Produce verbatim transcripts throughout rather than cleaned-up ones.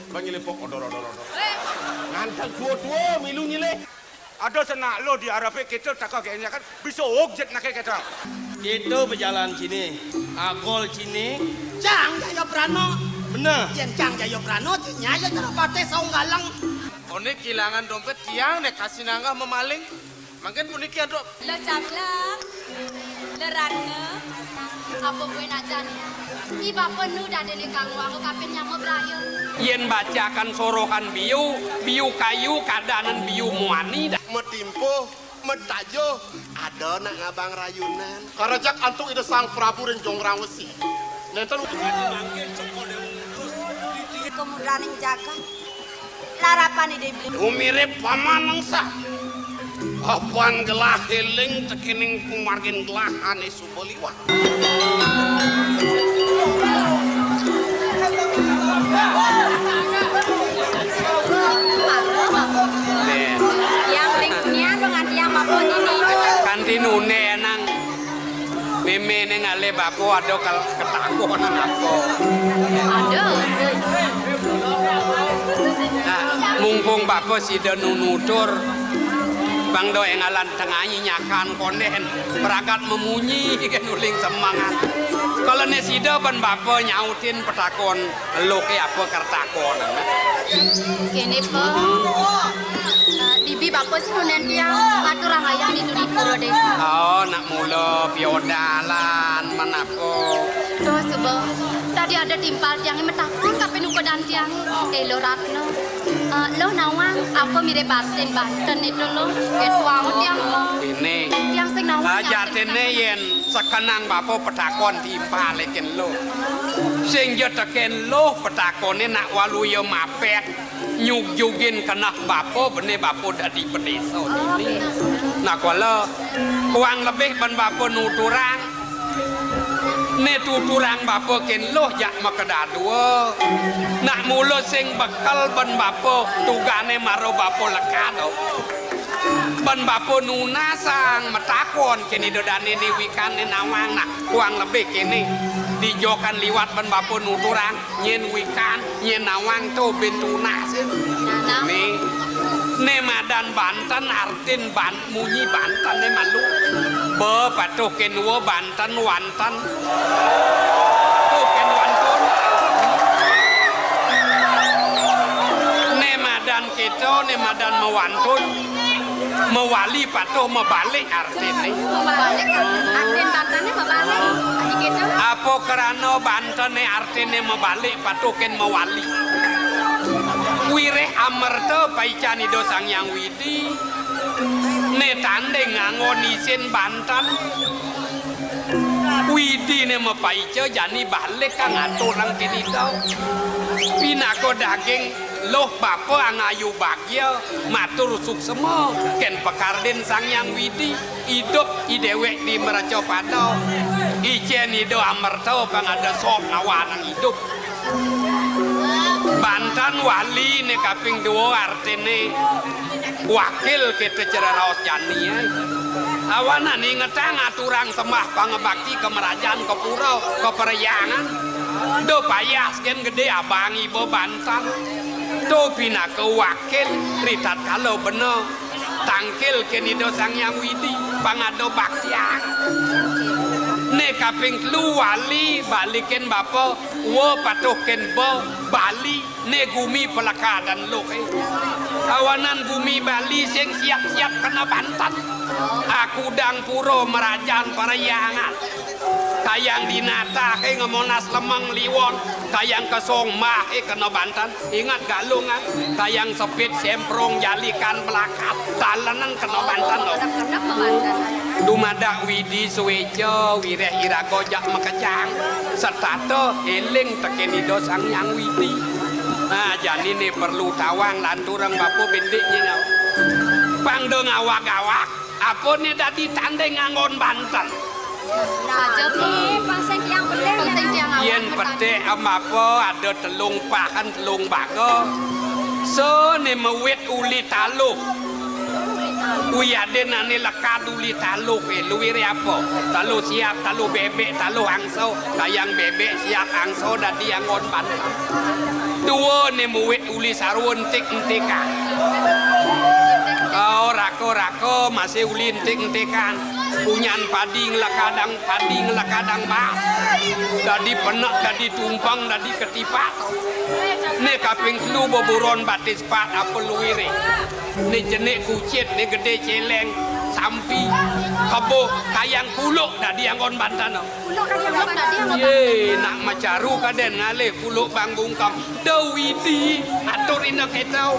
Bang nyelipok odor-odor-odor. Nganteg tua-tua milu nyilih. Ada senak lo di Arabe kita takah kayaknya kan bisa ojek nak kita. Kita berjalan sini, agol sini. Cang Jaya Prano. Bener. Yen Cang Jaya Prano, nyaya cara patih saung galang. One kilangan dompet tiang dek kasih nanggah memaling. Mangkin puniki ada. Lo Cabla, lo Ratna, apa buin ajan? I bapa nu dadene kang wau kapin nyama braya. Yen bacakan sorohan biu, biu kayu kadanan biu muani dah. Metimpuh, metajuh, ada nak ngabang rayunan. Karajak antuk Ida Sang Prabu ring Jonggrang Wesi. Nenten kemudraning jagat. Larapan Ida Iblis. Umirip paman nengsa. Apan gelah eling tekening pumargin gelah ane suba liwat. Yang ring niat dengan tiang apa ini? Kanti nune nang. Meme ning ale bapa ada kal-, ketakutan apa? Ada. Nah, mumpung bapa sida nunutur, bang do engalan tengahi nyakan konden, pragat memunyi kan uling semangat. Kalau ne sida ban bapa nyautin petakon, Eluke apa kertakon? Kene, Pak. Eh, dibi bapa sing nunen tiang maturang ayah di duni pura desa. Oh, nak mula piodalan menapa? Tuh, suba. Tadi ada timpal tiangnya metakon kape nukedan tiangnya. Eh, lo Ratna. Eh, lo nawang apa mirip batin banten itu lo? Ketuang tiang lo. Ini. Tiang sing nawang. Ajatene yen Sekenang bapa petakon timpal ikin luh. Sing ja teken luh petakone nak waluya mapet nyugjugin keneh bapa bene bapa dadi pedesa dini. Nak wala kuang lebih ben bapa nuturang. Ne tuturang bapa ken luh jak makedadua. Nak mula sing bekel ben bapa tugane mara bapa lekad. Ban bapa nunasang matakon kene dodane ne wikan ne nawang nah kuang lebih kene dijokan liwat ban bapa nuturang nyen wikan nyen nawang to ben tunas. Ne, ne madan banten artin ban munyi banten ne malu. Be patuh ken wa banten wan Tan. Tuh ken wantun. Ne madan kita, ne madan mewantun. Mewali patuh mebalik artine. Mebalik artin bantane mebalik. Aji kita. Apa kerana bantane artine mebalik patuh ken mewali. Wireh amerta paican Ida Sang Hyang Widi. Ne tanding nganggon isin banten. Widine mapaica jani balik kang aturang kinita. Pinaka daging luh bapa angayu bagya matur suksema ken pakardin Sang Hyang Widi idup i dewek di meraca pada. Icen Ida Amerta pang ada sok ngawanang idup. Banten wali ne kaping dua artine wakil kita cereraos jani, eh. Awanan ingetang aturang sembah pangabakti ka merajan, ka pura, ka perhyangan. Do payas ken gede abang iba banten. To pinaka wakil ritatkala bena tangkil ken Ida Sang Hyang Widi pangada baktiang. Ne kaping telu wali balikin bapa wa patuh ken ba bali ne gumi pelekadan luh, eh. Kawanan gumi Bali sing siap-siap kena banten. Akudang pura merajan parahyangan. Tayang dinatahe ngamonas lemeng liwon. Tayang kesong mahe kena banten. Ingat galungan. Tayang sepit semprong jalikan belakat. Talenan kena banten lo. Dumadak Widi sueca wireh iraga jak makejang. Setata eling teken Ida Sang Hyang Widi. Nah, janine perlu tawang lanturang bapa bendik nyina. Pang do ngawag-awag. Apa ne dadi tanding nganggon banten? Saja, Pi. Pang sing tiang bener. Pang sing tiang awak. Yen petik em apa ada telung pahan, telung baga. Sene mewit uli taluh. Kuwi aden ané lekad uli taluh, eh, luiré apa? Taluh siap, taluh bébék, taluh angsa, kayang bébék siap angsa dadi anggon banten. Duwé né muwit uli sarwa entik-entikan. Oh, raka-raka masih uli entik-entikan. Punyan padi nglekadang padi nglekadang bas. Dadi penek, dadi tumpeng, dadi ketipak. Né kaping telu beburon batis pat apa luiré. Né jenik kucit, né gedé céléng, sampi, kebo, kayang kuluk dadi anggon banten. Kuluk dadi anggon banten. Yé, nak macaru kadén ngalih kuluk bang bungkam. Da widi, aturina kéto.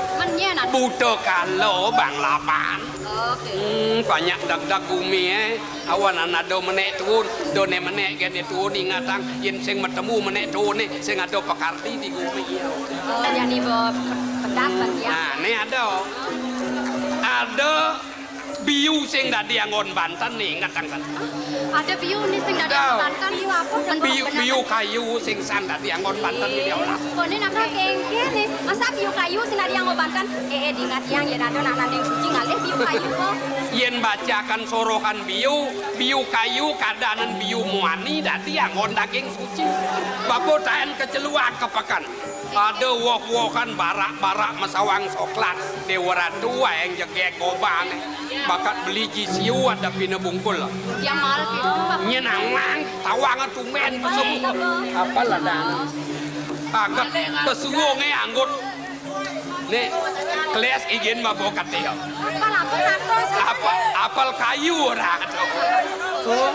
Buta kala bang laban. Oké. Hmm, banyak dagdag gumi, eh. Awanan ada menék tuun, da né menék gené tuun ingatang yén sing matemu menék tuun né sing ada pakardi di gumi. Oh, jani ba pedas ban tiang. Nah, né ada. Ada biu sing dadi anggon banten né ingatang san. Ada biu né sing dadi anggon banten, biu apa? Biu, biu kayu sing san dadi anggon banten né diolah. Koné nak kéngkén né. Masa biu kayu sing dadi anggon banten? Eh, eh, dingat tiang yén ada nak nanding suci ngalih biu kayu kok. Yén bacakan sorohan biu, biu kayu kadanan biu muani dadi anggon daging suci. Bapa taén kaceluak ka peken. Ada woh-wohan barak-barak masawang soklat. Déwa Ratu aéng jegég gobané. Bakat beli ji siu ada pina bungkul. Yang mal gitu, Pak. Nyén awang tawang tumbén pesu. Apa ladang? Agak kesuwungé anggut. Né, kelas ijin mabok katé ya. Apal apa, Pak? Apa, apal kayu ora to. Oh,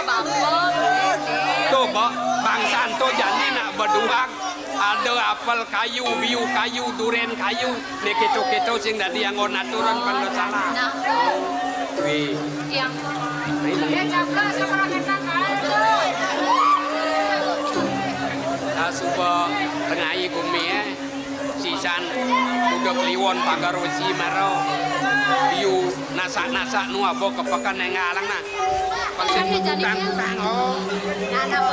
bapa. To, Pak, bangsan to jani nak beduhang. Ada apal kayu, biu kayu, durén kayu. Né kéto-kéto sing dadi anggon aturan pang salah. Nah. Wih. Yang. Nah, suba tengahi gumi, eh. Sisan, uda kliwon pagar wesi mara. Biu nasak-nasak nu aba ka peken énggalang nah. Pang sing tukang-tukang, oh.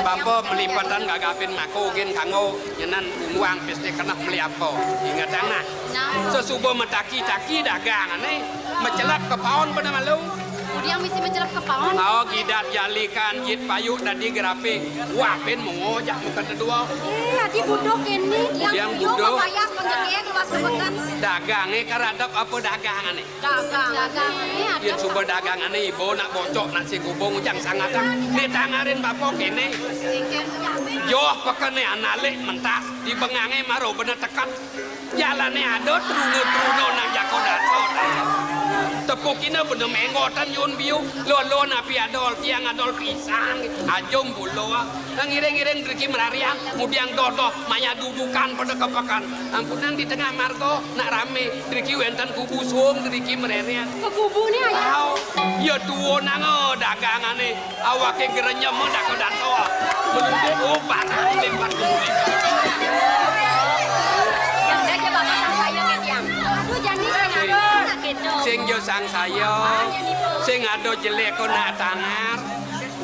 Bapa melipetan gagapin mako gén kanggo nyenan unduang pesta keneh meli apa. Ingetang nah. Sesuba mataki-taki dagangané, macelep ka paon pada malu. Udiang misi macelep ka paon. Ao gidat jalikan jit payu dadi gerapé. Wapin mengojak muka tedua. Eh, adi budo kéné, yang budo mapayas penjegé keluar sepekan. Dagangé karadep apa dagangané? Dagang. Dagangané ada. Yén suba dagangané iba nak bocok nak sing gubung ujang sangatang. Né tangarin bapa kéné. Joh pekené analik mentas di bengangé maro bener teket. Jalané ada truna-truna nang jako dato. Tepukina bena menggotan yun biu, lolo napi adol, tiang adol pisang, ajum bulo. Ngiring-ngiring driki merarian, mudiang dodoh, maya dudukan pada kepekan. Angkunang di tengah marga, nak ramé, driki wénten kubu suung, driki mererian. Ke kubu ni aja. Tau, ya tuwo nang, eh, dagangané. Awaké grenyem dak kedato. Meluduk, oh, barang lipat kulit. Yang dah je bapak sangsaya ke tiang. Aduh, jani sing ada nak gitu. Sing jo sangsaya. Sing ada jelek ko nak tangar.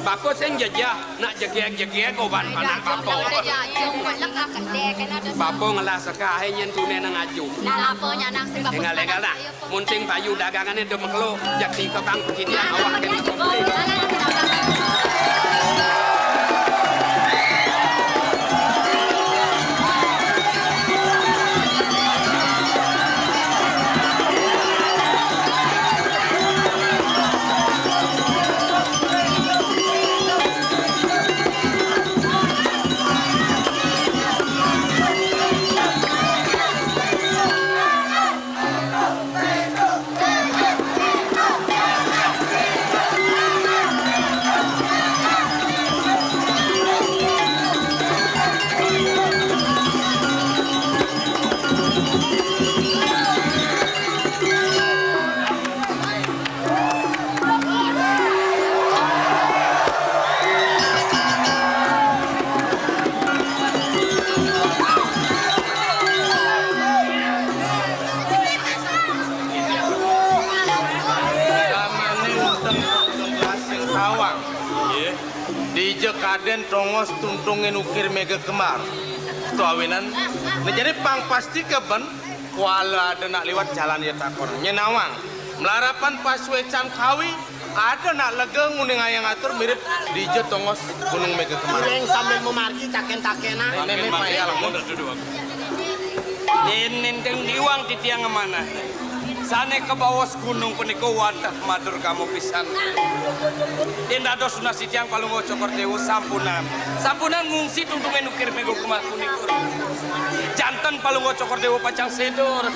Bapa sing jejah nak jegeg-jegeg ko ban panak bapa. Ada jajung, mak lekak kedek, kan ada. Bapa ngelah sekah, eh, nyen tune nang aju. Nah, apa nyanang sing bapa. Tinggal, tinggal dah. Mun sing payu dagangané demek lo, jak ti kebang kini awak kini. Zamané wénten Lasing Tawang. Nggih. Dija kadén tongos tuntungin ukir méga kembar. To awinan. Nah, jani pang pasti keben, kuala ada nak liwat jalan ya takon. Nyenawang. Malarapan pasuécan kawi, ada nak lega nguningayang atur mirip dija tongos Gunung Méga Kembar. Iring sambil mamargi taken-takenan. Mémé payah lamun. Yén nénten iwang titiang ngemanah. Sané kabaos gunung punika wantah matur kamu pisan. Yén dados nunas titiang Palungguh Cokor Déwa sampunang. Sampunang ngungsi tungtungin ukir Méga Kembar punika. Janten Palungguh Cokor Déwa pacang séda.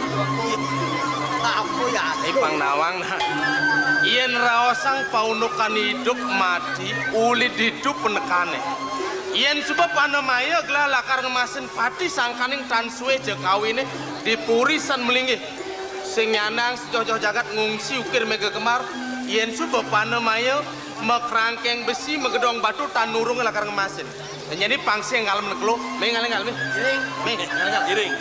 Apa ya? Ipang nawang nah. Yén raosang paundukan idup mati, uli didup penekané. Yén suba panamaya gelah lakar ngemasin pati sangkaning tan sué ja kawiné di puri san malinggih. Sing nyandang sejoh-joh jagat ngungsi ukir Méga Kembar, yén suba panamaya makrangkeng besi, magedong batu, tan nurung lakar ngemasin. Nyadi pangsi ngalem nekelo, mé ngalem ngalem. Iring. Mé ngalem ngalem. Iring.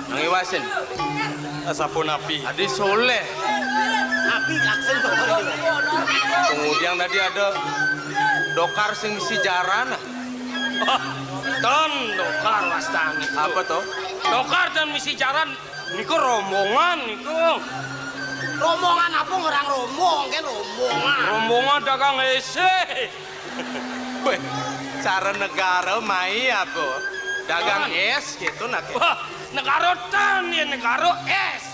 Nang iwasin. Sapunapi? Adi Soléh. Napi laksan to? Kemudian tadi ada dokar sing misi jaran. Ah, ten dokar wastané. Apa to? Dokar ten misi jaran niku rombongan niku. Rombongan apa, orang rombong kan rombongan. Rombongan dagang esé. Wéh, cara negara mai apa? Dagang es gitu nak. Wah, negara tan ya, negara es.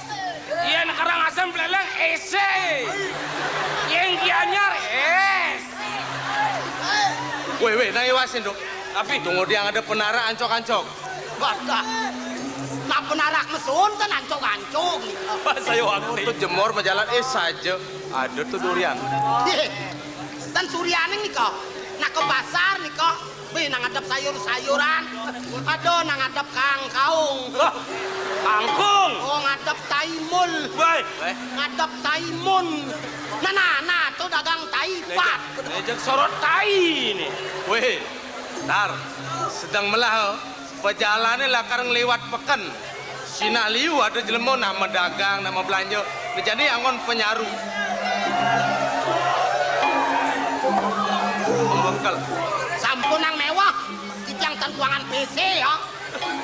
Ya, negara ngasem peleleng esé. Yang Gianyar es. Wéh, wéh, nang iwasin dong. Tapi tunggu dia ada penara ancok-ancok. Wadah. Nah, penara mesun ten ancok-ancok. Wah, saya waktu. Itu jemur berjalan es saja. Ada tuh durian. Tan surianing nika, nak ke pasar nika, wih, nang ngadep sayur-sayuran, aduh, nang ngadep kangkaung. Wah, kangkung. Oh, ngadep taimul. Woi. Ngadep taimun. Nah, nah, nah, tuh dagang taipat. Ngejek sorot tai ini. Wéh, tar, sedang melah, oh. Pejalané lakar ngliwat peken. Sinah liu ada jelema nak madagang, nak mabelanja. Nah, jani anggon penyaru. Pembengkel. Sampun nang mewah. Titiang ten kuangan P C ya.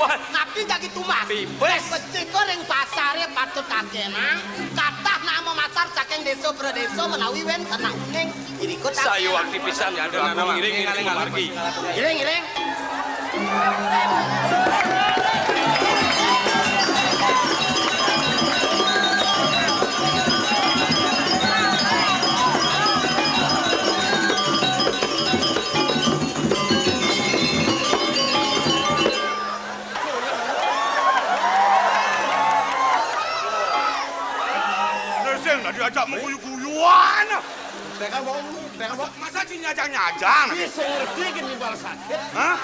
Wah. Napi jagi tumbas? Pipis. Becik ring pasare patut takenang. Kathah nak mamasar saking desa pradesa menawi wénten nak uning. Irikut. Sayuwakti pisan, ngiring, ngiring, ngiring, ngiring, margi. Ngiring, ngiring. Sing diajak maguyu-guyuan. Teka, Bong. Teka, Bong. Masa sing nyajang-nyajang? Sing ngerti gin nimbal sakit. Hah?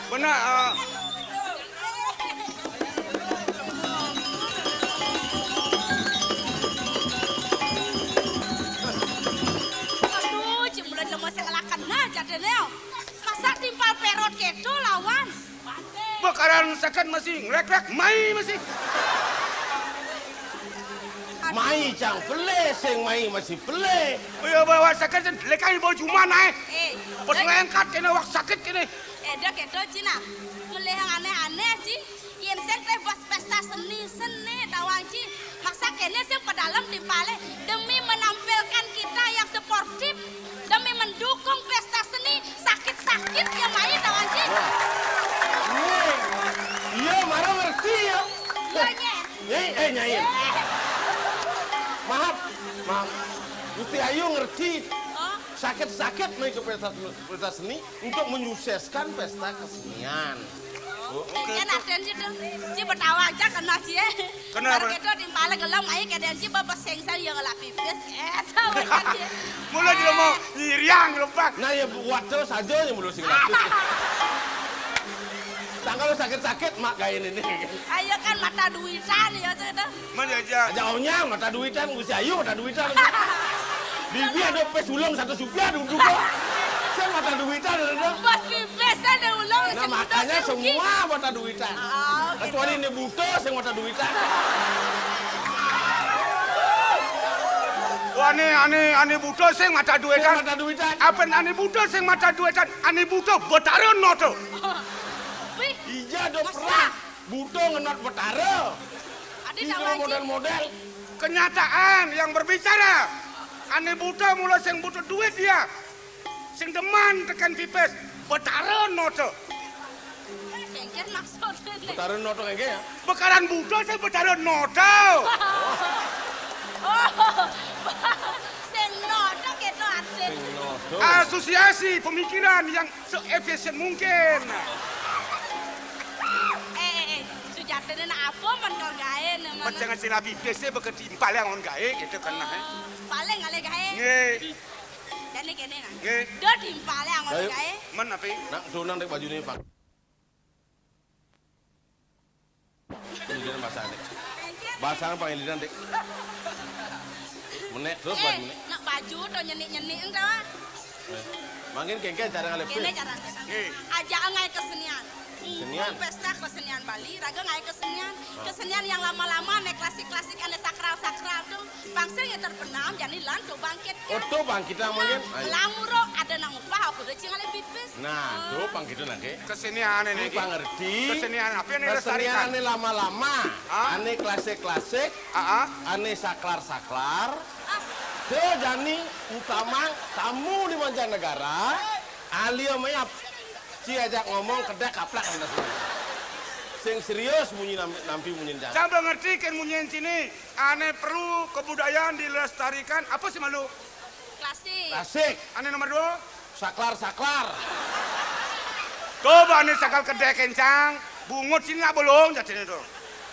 Benar, eh. Aduh, cembulan lemes yang ngelaken aja deh, Neo. Masa timpal perot gitu lawan? Bekaran seken masih ngrek-rek, mai masih. Mai cang pelé, sing mai masih pelé. Oh iya, bawa seken, lekai bawa cuma naik. Eh, pas ngangkat kena wak sakit kena. Eh, dah gitu, Cina. Melehang aneh-aneh, Ci. Yen sing teh bas pesta seni, seni tawang, Ci. Maksa kene sing pedalem timpale demi menampilkan kita yang sportif, demi mendukung pesta seni, sakit-sakit ya mai tawang, Ci. Iya, Mara ngerti ya. Iya, Nyai. Nyai, eh, Nyai. Maaf, maaf. Gusti Ayu ngerti. Oh. Sakit-sakit mai ke pesta, pesta seni untuk menyukseskan pesta kesenian. Kan ada sih tuh, si Betawa aja kena sih ya. Kenapa? Baru kita timpale gelem, ayo kedan si bapak sengsel yang ngelak pipis. Eh, tahu aja sih. Mula juga mau nyiriang lepas. Nah, ya buat terus aja yang mulu sing lagi. Tanggal sakit-sakit mak kain ini. Ayo kan mata duitan ya tuh. Mana aja? Aja onyang mata duitan, Gusti Ayu mata duitan. Bibi ada pes ulung satu supiah duduk kok. Sing mata duitan ada. Bos pipis ada ulung. Nah, makanya semua mata duitan. Ah, oke. Kecuali ini buta sing mata duitan. Wah, ane, ane, ane buta sing mata duitan. Sing mata duitan. Apa ane buta sing mata duitan? Ane buta Betara noto. Wih. Iya, do perang. Buta ngenot Betara. Ada model-model. Kenyataan yang berbicara. Ane buta mula sing butuh duit dia. Sing demen teken pipis. Betara noto. Kengken maksudnya. Betara noto kengken ya? Bekaran buta sing Betara noto. Oh. Sing noto keto artin. Sing noto. Asosiasi pemikiran yang seefisien mungkin. Eh, eh, eh, sujatine nak apa men kok gawe ne, Mas? Jangan sing rabi pipis e beke timpal yang on gawe gitu kan, nah. Oh, paling ale gawe. Nggih. Jane kene nah. Nggih. Do timpal yang on gawe. Men apa? Nak donang dek bajune, Pak. Ini dia basah nih. Basah apa ini nanti? Menek terus, eh, menek. Nak baju to nyenik-nyenik ento, ah. Eh, mangkin kengken cara ngalih. Kene cara. Nggih. Aja ngae kesenian. Kesenian. Pesta kesenian Bali, raga ngae kesenian. Ah. Kesenian yang lama-lama, ane klasik-klasik, ane sakral-sakral tuh. Bangsa yang terbenam, jani lan tuh bangkit. Oh, tuh bangkit mangkin. Ayo. Lamuro ada nang upah, aku udah cingalih pipis. Nah, tuh bangkit nangke. Kesenian ini. Ini pangerti. Kesenian apa yang dilestarikan? Kesenian ane lama-lama. Hah? Ane klasik-klasik. Ah, ah. Ane saklar-saklar. Ah. Tuh jani utamang tamu di mancanegara. Alia mayap. Ci ajak ngomong kedek kaplak. Sing serius munyi nam-, nampi munyi cang. Coba ngerti kan munyi sini. Ane perlu kebudayaan dilestarikan. Apa sih malu? Klasik. Klasik. Ane nomor dua? Saklar-saklar. Coba ane sakal kedek kencang. Bungut sini nak bolong jatine tuh.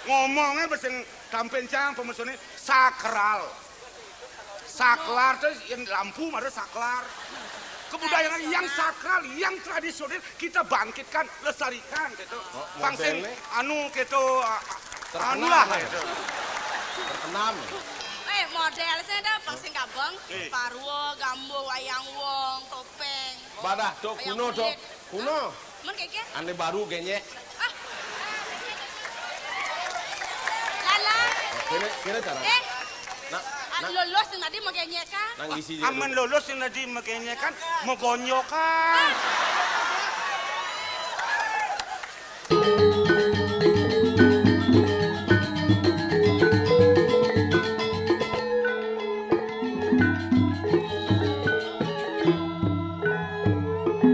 Ngomongnya beseng tampen cang pemesone sakral. Saklar tuh yang lampu mara saklar. Kebudayaan yang sakral, yang tradisional kita bangkitkan, lestarikan gitu. Oh, pang sing modele? Anu gitu, anu lah gitu. Terkenal. Eh, model saya ada pang sing kabang, eh, parwa, gambo, wayang wong, topeng. Badah, Dok, kuno, Dok. Kuno. Men keke? Ane baru genyek. Ah. Lala. Kene, kene cara. Eh. Nak, ah, nak. Lulus sing tadi megenyekan. Nang isi. Aman lulus sing tadi megenyekan, megonyokan.